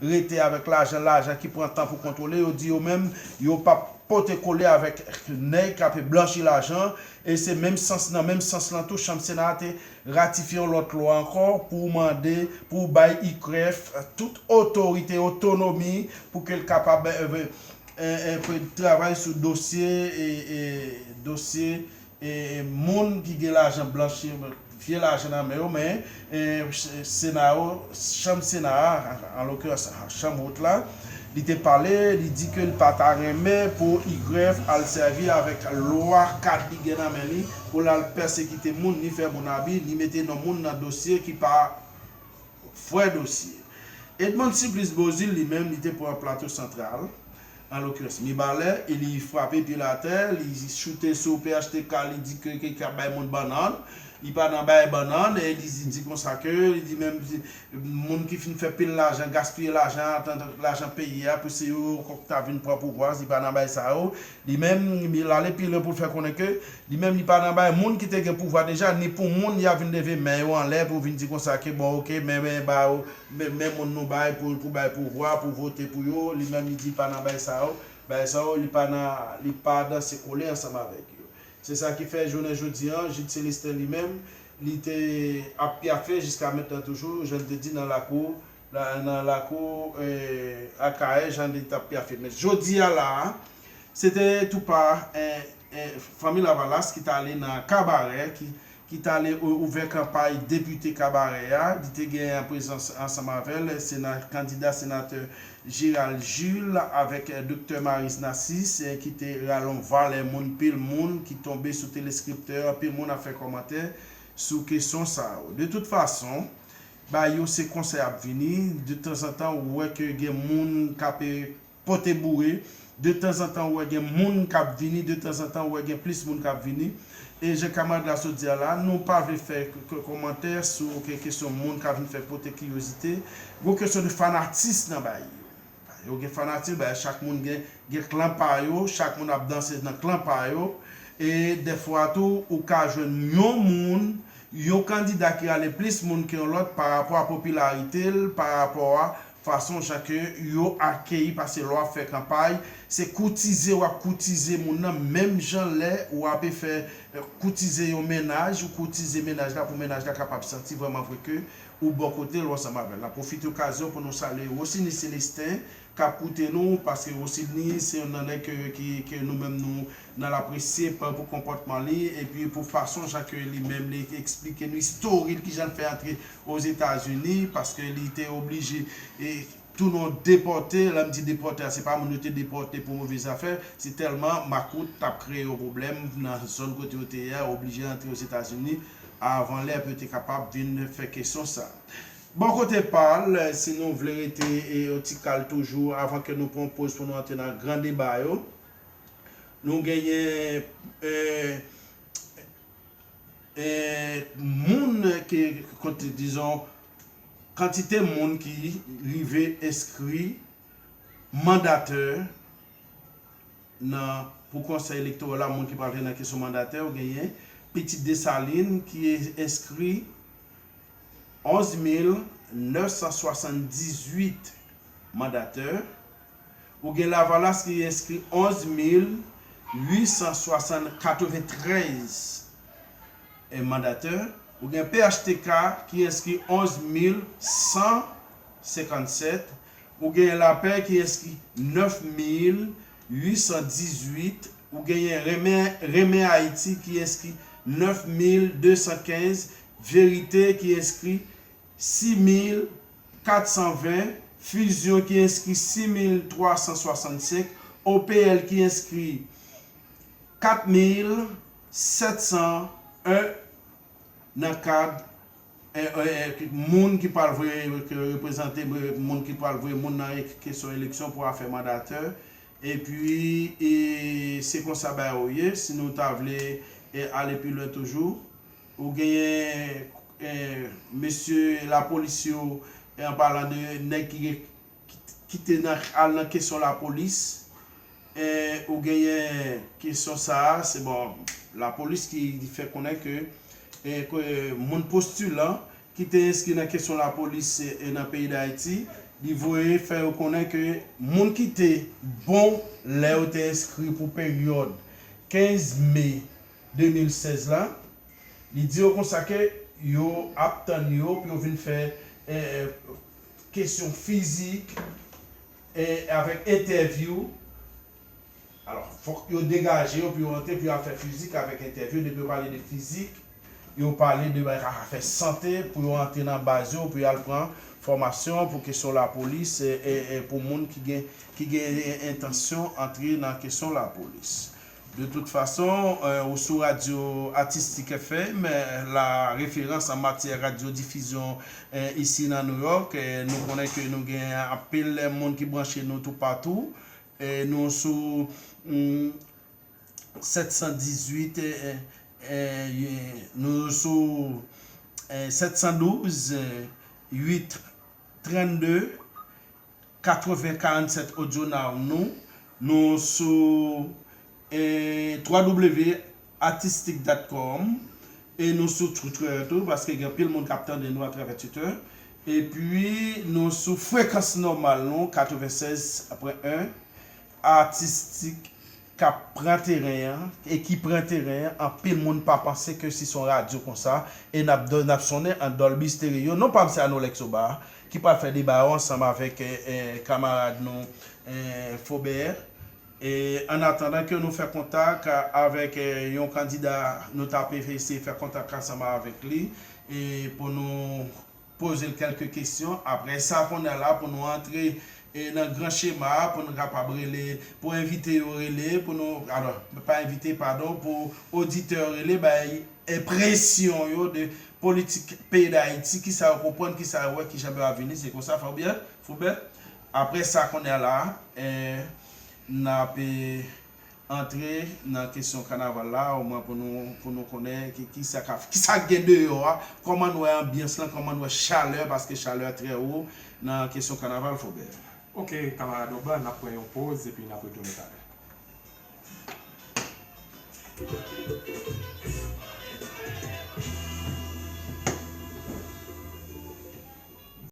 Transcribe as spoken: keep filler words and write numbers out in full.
rete avèk lajan, lajan ki pran tan pou kontwole, yo di yo menm, yo p ap pote kole avèk nèg k ap blanchi lajan, e se menm sans, nan menm sans lan tou, chanm Sena a te ratifye yon lòt lwa ankò pou mande, pou bay I G F tout otorite, otonomi, pou ke l kapab, eh, eh, eh, travay sou dosye, e, e, dosye, e, moun ki gen lajan blanchi, vye lajan nan men yo, men, e, Sena yo, chanm Sena a, an lokirans, chanm wot la, li te pale, li di ke li pa ta renmen pou I G F al sèvi avèk lwa kad li gen nan men li, pou l al pèsekite moun, ni fè moun abi, ni mete non moun nan dosye ki pa vrè dosye. Edmonde Supplice Beauzile, li menm, li te pran Plato Santral, an lokirans Mibalè, e li frape pye l atè, li choute sou P H T K, li di ke, ke, ke ap bay moun bannann, li pa nan bay bannann, e li di, di konsa ke, li di menm, di, moun ki fin fè pil lajan, gaspiye lajan, atan, lajan peyi a, pou se yo ankò ki ta vin pran pouvwa, li pa nan bay sa yo. Li menm, li ale pi lwen pou l fè konnen ke li menm li pa nan bay moun ki te gen pouvwa deja, ni pou moun y ap vin leve men yo anlè pou vin di konsa ke bon, oke, men, men, ba yo, men, men moun nou bay pou, pou bay pouvwa, pou vote pou yo, li menm li di li pa nan bay sa yo, bay sa yo, li pa nan, li pa danse kole ansanm avèk yo. Se sa ki fè jounen jodi an, Jude Célestin li menm, li te ap pyafe jiska mentnan toujou, jan l te di nan lakou, la, nan lakou, eh, Akayè, jan li t ap pyafe. Men jodi a la a, se te tou pa, eh, eh, fanmi Lavalas ki t ale nan Kabarè, ki, ki t ale ou-, ouvè kanpay depite Kabarè a. Li te gen an prezans ansanm avè l, sena-, kandida senatè Gérald Jules avèk, eh, Doktè Maryse Narcisse, eh, ki te rale yon valè moun, pil moun ki tonbe sou teleskriptè, anpil moun ap fè kòmantè sou kesyon sa yo. De tout fason, ba yo se konsa y ap vini, de tanzantan ou wè ke gen moun k ap, eh, pote boure, de tanzantan ou wè gen moun k ap vini, de tanzantan ou wè gen plis moun k ap vini. E jan kamarad la sot di a la, nou pa vle fè k-, k-, kòmantè sou ke-, kesyon moun k ap vin fè pote kiryozite. Gon kesyon de fanatis nan bagay yo. Yo gen fanatik, bagay, chak moun gen, gen klan pa yo, chak moun ap danse nan klan pa yo. E dèfwa tou, ou ka jwenn yon moun, yon kandida ki rale plis moun ke yon lòt pa rapò a popilarite l, pa rapò a fason jan ke yo akeyi, paske lè w ap fè kanpay, se koutize w ap koutize moun nan, menm jan lè w ape fè, eh, koutize yon mennaj, ou koutize mennaj la pou mennaj la kapab santi vrèman vre ke ou bò kote l, ou ansanm avè l. N ap pwofite okazyon pou nou salye Rosiny Célestin, k ap koute nou, paske Rosiny se youn nan nèg ke, ki, ke nou menm nou, n al apresye pa, pou konpòtman li, epi pou fason jan ke li menm li eksplike nou istori l, kijan l fè antre Ozetazini, paske li te oblije, e, tounen depòte, lè m di depòte a, se pa moun yo te depòte pou move zafè, se tèlman makout t ap kreye yo pwoblèm nan zòn kote yo te ye a, oblije antre Ozetazini, avan lè pou yo te kapab vin fè kesyon sa. Bò kote pa l, si nou vle rete, e, yon ti kal toujou, avan ke nou pran yon poz pou nou antre nan gran deba yo, nou genyen, e, e, moun ki, kont-, dizon, kantite moun ki rive enskri mandatè nan, pou konsèy elektoral la, moun ki pral jwe nan kesyon mandatè, ou genyen Pitit Desalin ki enskri onz mil nèf san swasanndizwit mandatè, ou gen Lavalas ki enskri onz mil uit san swasann, katreventrèz e mandatè, ou gen P H T K ki enskri onz mil san senkannsèt, ou gen Lapè ki enskri nèf mil uit san dizuit, ou genyen Renmen, Renmen Ayiti ki enskri nèf mil de san kenz, Verite ki enskri sis mil kat san ven, Fusion ki enskri sis mil twa san swasannsenk, O P L ki enskri kat mil sèt san en nan kad, eh, eh, eh, moun ki pral voye, ke reprezante, eh, moun ki pral voye moun nan e-, kesyon eleksyon pou afè mandatè. Epi, e, se konsa bagay yo ye. Si nou ta vle, e, ale pi lwen toujou, ou genyen, e, mesye lapolis yo, e, an palan de nèg ki gen ki, ki te nan, al nan kesyon lapolis, e, ou genyen kesyon sa a, se bon, lapolis ki fè konnen ke, e, ke moun postilan ki te enskri nan kesyon lapolis, e, e nan peyi Dayiti, Li voye fè yo konnen ke moun ki te bon lè yo te enskri pou peryòd kenz me de mil sèz la, li di yo konsa ke yo ap tann yo pou yo vin fè, eh, kesyon fizik, eh, avèk entèvyou. Alò, fòk yo degaje yo pou yo rantre, pou yo al fè fizik avèk entèvyou. Depi yo pale de fizik, yo pale de bagay afè sante, pou yo antre nan baz yo, pou yo al pran fòmasyon pou kesyon lapolis, e, e, e pou moun ki gen, ki gen entansyon antre nan kesyon lapolis. De tout fason, eh, ou sou radyo Artistic F M, eh, la référence en matière radio diffusion, eh, isi nan New York. Eh, nou konnen ke nou gen anpil moun ki branche nou toupatou. Eh, nou sou, mm, sèt san dizuit, eh, eh, eh, nou sou, eh, sèt san douz, eh, uit trannde, katreven karannsèt Audio Now nou. Nou sou, eh, w w w artistic dot com. E nou sou Twitter tou, paske gen anpil moun k ap tande nou atravè Twitter. Epi, nou sou frekans nòmal nou, katreven sèz pwen en, Artistic, k ap pran teren an, e ki pran teren an, anpil moun pa panse ke si se yon radyo konsa, e n ap, n ap sonnen an Dolby Stereo. Non pa m se Anolex Oba, ki pral fè deba yo ansanm avèk, eh, eh, kamarad nou, eh, Faubert. E an atandan ke nou fè kontak avèk, eh, yon kandida, nou t ap eseye fè kontak ansanm avèk li, e pou nou poze l kèlke kesyon. Apre sa, kounye a la, pou nou antre, e, nan gran chema a, pou nou kapab rele, pou envite yo rele, pou nou, alò, pa envite, padon, pou oditè yo rele, bay enpresyon yo de politik peyi Dayiti, kisa yo konprann, kisa yo wè, kijan yo ap vini, se konsa, Faubert, Faubert. Apre sa, kounye a la, e, n ap, e, antre nan kesyon kanaval la, omwen pou nou, pou nou konnen ki, kisa k ap, kisa k gen deyò a, kòman n wè anbyans lan, kòman n wè chalè, paske chalè trè wo nan kesyon kanaval, Faubert. Ok, kamarad Oba, n ap pran yon poz epi n ap retounen talè.